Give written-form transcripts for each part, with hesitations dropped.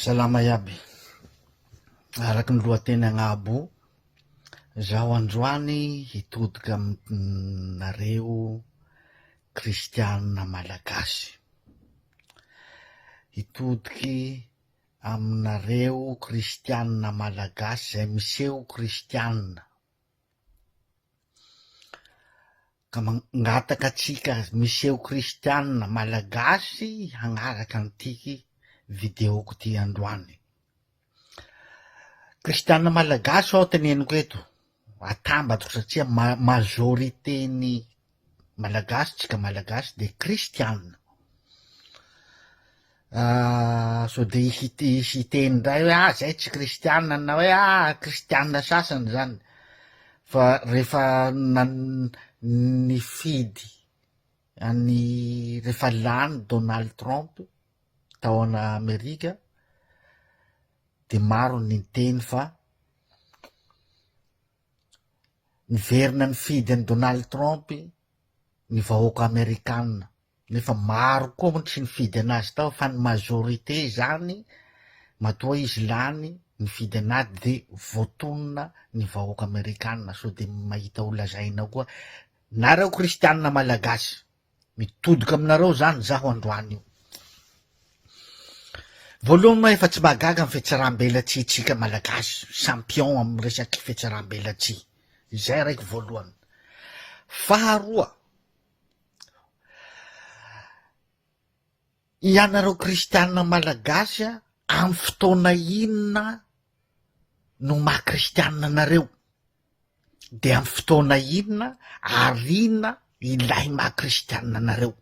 Salama iaby. Araka ny lohateny agnabo, zaho androany hitodika aminareo kristiana malagasy. Hitodiky aminareo kristiana malagasy izay miseho kristiana. Ka mangataka antsika miseho kristiana malagasy hagnaraka an'ity video-ko ty androany. Kristiana malagasy aho teneniko eto, atambatro satria majorité-n'ny malagasy, tsika malagasy de kristiana. Sao de hisy hisy hiteny indray hoe ah zay tsy kristiana na hoe ah kristiana sasany zany, fa rehefa nan- nifidy an'i rehefa lany Donald Trump tao an'Amerika de maro ny niteny fa niverina nifidy an'i Donald Trump ny vahoaka amerikana. Nefa maro koa moa tsy nifidy anazy tao fa ny majorité zany matoa izy lany nifidy anazy de voatonona ny vahoaka amerikana sao de mahita ho lazaina koa nareo kristianina malagasy mitodika aminareo zany zaho androany io. Voalohany moa efa tsy mahagaga ny fihatsaram-belatsihy tsika malagasy champion amin'ny resaky fihatsaram-belatsihy izay raiky voalohany. Faharoa Ianareo kristiana malagasy a, amin'ny fotoana inona no maha kristiana anareo? De amin'ny fotoana inona ary inona ilay maha kristiana anareo?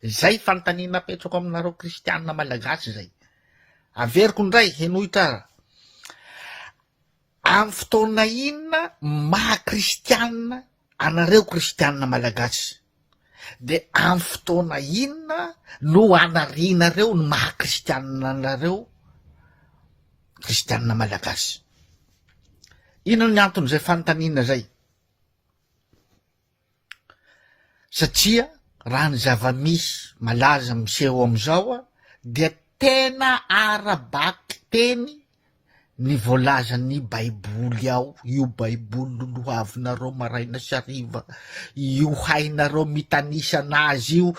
Zay fanontaniana apetrako aminareo kristiana malagasy zay. Averiko indray, henoy tsara. Amin'ny fotoana inona maha kristiana anareo kristiana malagasy? De amin'ny fotoana inona no anarianareo ny maha kristiana anareo kristiana malagasy? Inona ny anton'izay fanontaniana zay? Satria raha ny zava-misy malaza miseho amizao dia tena ara-bakiteny ny voalazan'ny baiboly ao, io baiboly lolohavinareo maraina sy hariva io hainareo mitanisa anazy io,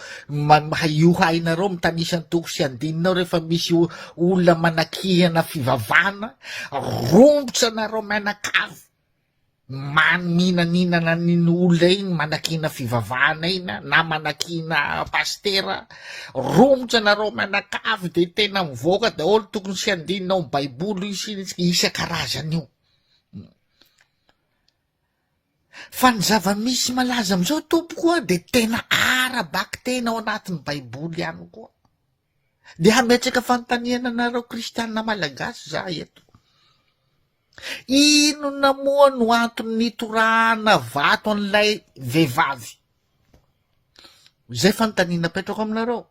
io hainareo mitanisa ny toko sy andininy ao rehefa misy olona manakihana fivavahana, romotra anareo mianakavy. Man mihinaninana an'iny olona iny manakiana fivavahana iny na manakiana pasitera, romotra nareo mianakavy de tena mivoaka daholo tokony sy andininy ao am baiboly io sy isan-karazany io. Fa ny zava-misy malaza amizao tompoko a de tena ara-bakiteny ao anatin'ny baiboly ihany koa. De hametraka fanontaniana anareo kristiana malagasy za eto. Inona moa no antony nitorahana vato an'ilay vehivavy? Izay fanontaniana apetrako aminareo.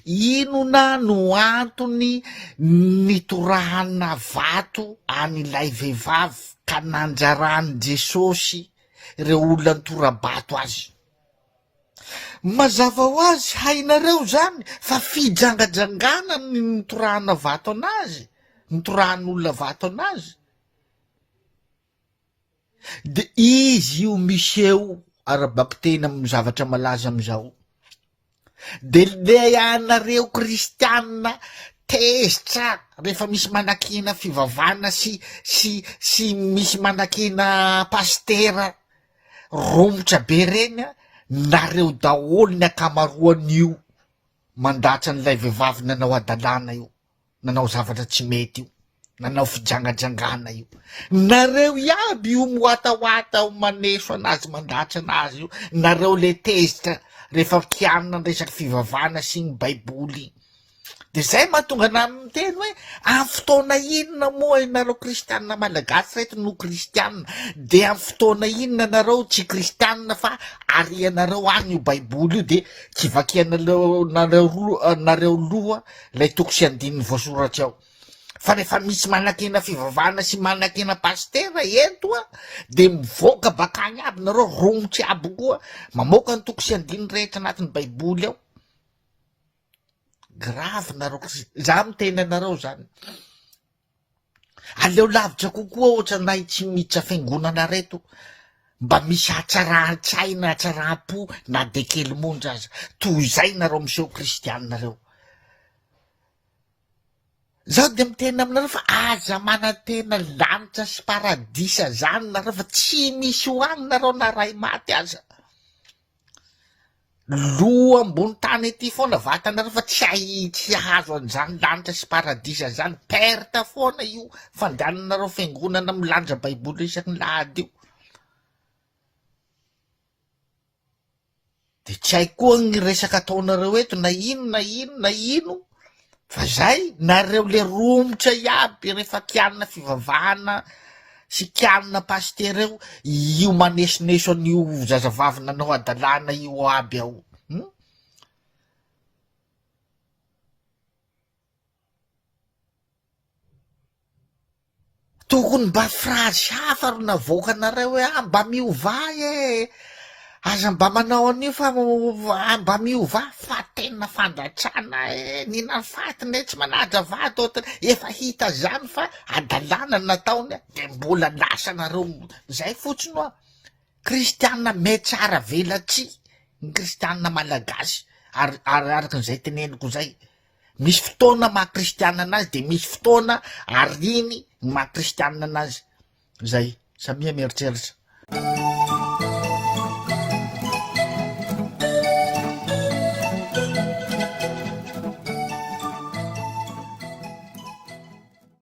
Inona no antony nitorahana vato an'ilay vehivavy ka nandraran'i Jesosy ireo olona nitora-bato azy? Mazava ho azy hainareo zany fa fijangajangana ny nitorahana vato anazy, nitorahan'olona vato anazy. De izy io miseho ara-bakiteny amin'ny zavatra malaza amizao. De le anareo kristianina tezitra rehefa misy manakiana fivavahana sy sy sy misy manakiana pasitera Romotra be reny a, nareo daholo ny ankamaroan'io mandatsa an'ilay vehivavy nanao hadalana io, nanao zavatra tsy mety io, nanao fijangajangana io, nareo iaby io miwatawata maneso anazy mandatsa anazy io, nareo le tezitra rehefa kianina ny resaky fivavahana sy ny baiboly iny. De zay mahatonga anah miteny hoe amin'ny fotoana inona moa ianareo kristianina malagasy reto no kristianina? De amin'ny fotoana inona nareo tsy kristianina fa arianareo any io baiboly io de tsy vakianareo nareo nareo loha lay toko sy andininy voasoratra ao. Fa rehefa misy manakena fivavahana sy manakena pasitera eto a de mivoaka bakany aby nareo romotry aby koa mamoaka ny toko sy andininy rehetra anatin'ny baiboly ao. Grave nareo kris- za miteny anareo zany. Aleo lavitra kokoa ohatranay tsy miditra fiangonana reto mba misy hatsaran-tsaina hatsaram-po na de kely monja aza toy izay nareo miseho kristianina reo. Zaho de miteny aminareo fa aza manantena lanitra sy paradisa zany nareo fa tsy misy ho any nareo na ray maty aza. Loha ambony tany aty foana vatanareo fa tsy hay tsy hahazo an'izany lanitra sy paradisa zany, perte foana io fandehananareo fiangonana milanja baiboly isaky ny lahady io. De tsy haiko koa ny resaka ataonareo eto na ino na ino na ino fa zay nareo le romotra iaby rehefa kianina fivavahana sy kianina pasitera eo io manesoneso an'io zazavavy nanao hadalana io aby ao hum. Tokony mba phrase hafa ro navoakanareo hoe ah mba miovà e! Aza mba manao an'io fa mba miovà fa tena fandatrana e! Nihinan'ny faty ne tsy manaja vady ohatry efa hita zany fa hadalana ny nataony de mbola lasanareo zay fotsiny hoa! Kristiana metsara velatsihy ny kristiana malagasy ary ary araka an'izay teneniko zay. Misy fotoana maha kristiana anazy de misy fotoana ariny ny maha kristiana anazy. Zay, samia mieritreritra.